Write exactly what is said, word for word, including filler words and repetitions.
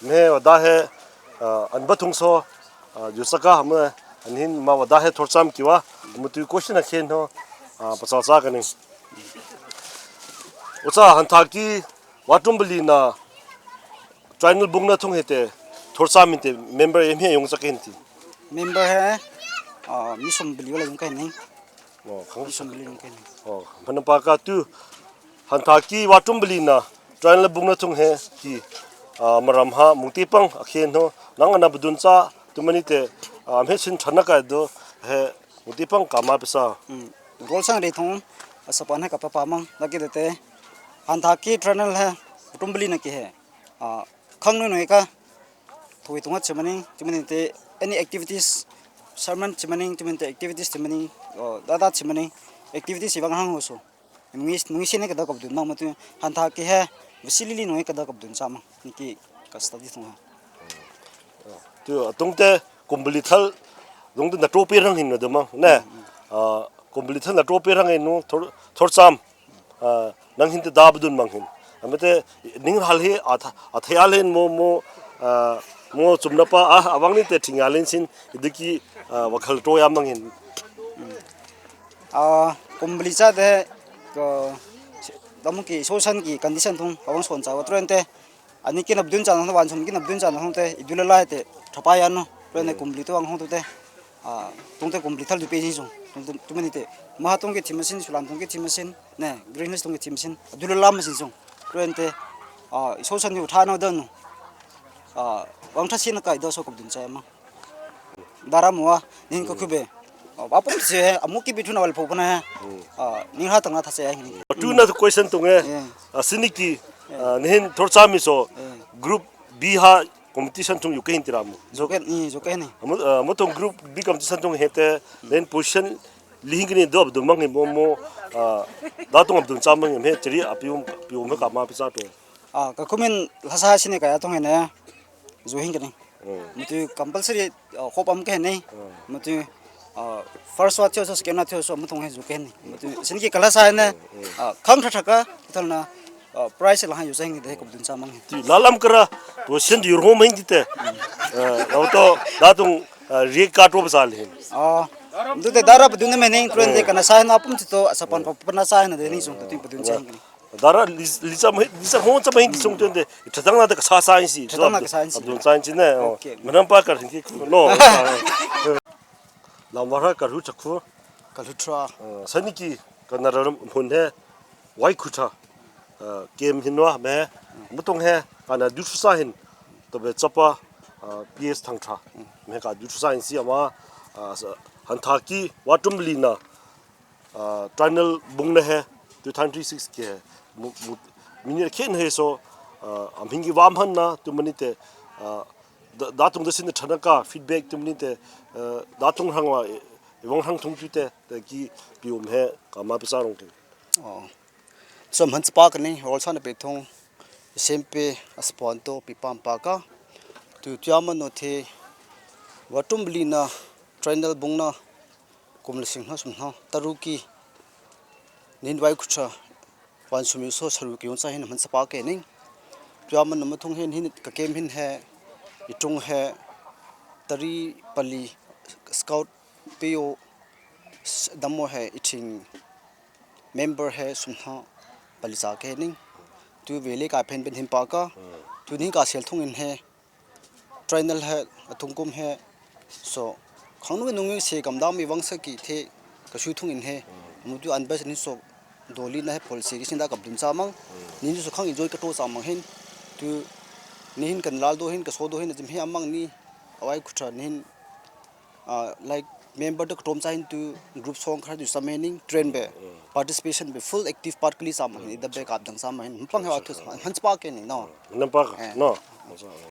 Me wada he, ah, an ba thung so, ah, ju saka ham, an hin ma wada he thor cham kiwa, mutu question a khen ho, ah, pasal sa ka ning. Ucha han tha ki, wa tum bali na, triennial bung na thung he te, thor cham in te, member em he yong sa ken ti. Member he, ah, mi som bali wala yong ka ning. Oh, khang Mission Building ken. Oh, manam pa ka tu. Han tha ki wa tum bali na. Triennial bung na thung he ki. Ah, maram ha mung ti pang a khen ho. Nang ana budun cha tu mani te. Ah, me sin thana ka do he mung ti pang ka ma pisa. Hmm. Gol sang re thung. Asa pan he ka pa pa mang. Na ki de te. Han tha ki triennial he. Tum bali na ki he. Ah, khang nu nu ka. Thui tunga chimani, chimani te any activities, sermon chimani, chimani te activities chimani, oh, dada chimani, activities ibang hang ho so. Nungi, nungi sini kada kap dun mang matu, han tha ki he, vasili li nungi kada kap dun sama, niki ka study tunga. Tu, atung te, kum bali thal, dung te na to pe rang hin na do mang, ne? Ah, kum bali thal na to pe rang hin nu, thor, thor cham. Ah, nang hin te da budun mang hin. Amate ning hal hi a tha-, a thei a len mo, mo, ah, mo chumna pa, ah, awang ni te thing a len sin, idiki, ah, wa khal to yam mang hin. Ah, kum bali cha te, ko, damu ki, so san ki, condition thung, awang son cha, wa tren te, Ani kin abdun chan hong, wan sum kin abdun chan hong te, idul lai te, thapa yan no, pen ne kum bali to ang hong tu te, ah, tung te kum bali thal du pe jing sung, tung, tung, tumani te, maha tung ke thim asin, sulam tung ke thim asin, ne, Green Hills tung ke thim asin, adul lam asin sung, pen te, ah, iso san yu tha no dan no, ah, wang tha sin kai do so kum dun cha ma. Dara mua, nin ka khube. Ah, apum se, amu ki bithu na wal pho na he. Ah, nin ha tang na tha se he. Tu na question tung e. Yeah. Ah, siniki, ah, nin thor chami so, Yeah. Group B ha competition tung yu ke hin tiramu. Joke ni, joke ni. Amu, ah, amu tung group B competition tung he te, nin position li hin kini do abdul mang hin mo mo, ah, da tung abdul cha mang hin he tiri apium, pium he ka ma pi cha to. Ah, ka kumin lhasa sini ka ya tung he ne. Ju hin kini. Mm. Matu compulsory, uh, khop am ke nei. Mm. Matu, uh, first wa thio so, second wa thio so, matu he ju ke nei. Matu, sin ki kala sa ne, Mm, mm. Uh, khang tha tha ka, thal na, uh, prize la ha yu sa hin de ko dun sa mang. Ti la lam kara, to sin di ro mang ti te. Uh, la to, da tung, uh, ri ka to ba sa le hin. Oh. Matu te dara ba dun me nei, tren de Mm. kana sa na pum ti to, sa pan pa pa na sa na de ni sung, to tin pa dun sa hin kini. Dara li, li cham hi, li cham ho cham hi chung tun de. Thatang na ta ka sa sa in si. Thatang na ka sa in si. Abdul sa in si ne. Oh. Okay. Manam pa ka ring ki no. Lam wa ka ru cha khu. Ka ru cha. Uh, sani ki ka na ram hun he. Wai khu cha. Uh, kem hin wa me. Mutong he. Ka na du sa hin. To be chapa. Uh, P S thang cha. Me ka du sa in si ama. Uh, han tha ki wa tum li na. Ah, triennial bung na he, two thousand twenty-six ki he, mu, mu, minute khen he so, ah, am hingi vam han na, tu mani te, ah, da, da tung da sin thana ka, feedback tu mani te, ah, da tung hang wa, e, e wang hang thung tu te, te ki pi um he, ka ma pi sa rong ki. Oh. So, man spa ka ni, all sa na pe thung, Sempe a spon to pi pam pa ka. Tu tia ma no the wa tum bli na triennial bung na kum le sing na sum na taru ki nin vai kucha wan sum so saru ki yong sa hin man sapa ke ning. Tia ma no ma thung hin hin ka kem hin he i tung he tari pali scout pe yo damo he i thing member he sum na pali sa ke ning. Tu vele ka phen ben hin pa ka. Tu ni ka sel thung in he. Triennial he, athung kum he. So, khang nu nung se kam dam i vang sa ki the, ka sui thung in he. Mu tu an bas ni so, doli na he pol se ki sin da kap dun sa mang. Ni so khang enjoy ka to sa mang hin. Tu, ni hin kan lal do hin, ka so do hin, jim he amang ni, awai kutra ni hin. Ah, like, member to ka tom sa hin tu, group song kha tu sa meaning, train be, participation be, full active part kli sa mang hin, da be kap dang sa mang hin. Pang he wa tu sa, han spa ke ni, no. Nampak? Eh. No.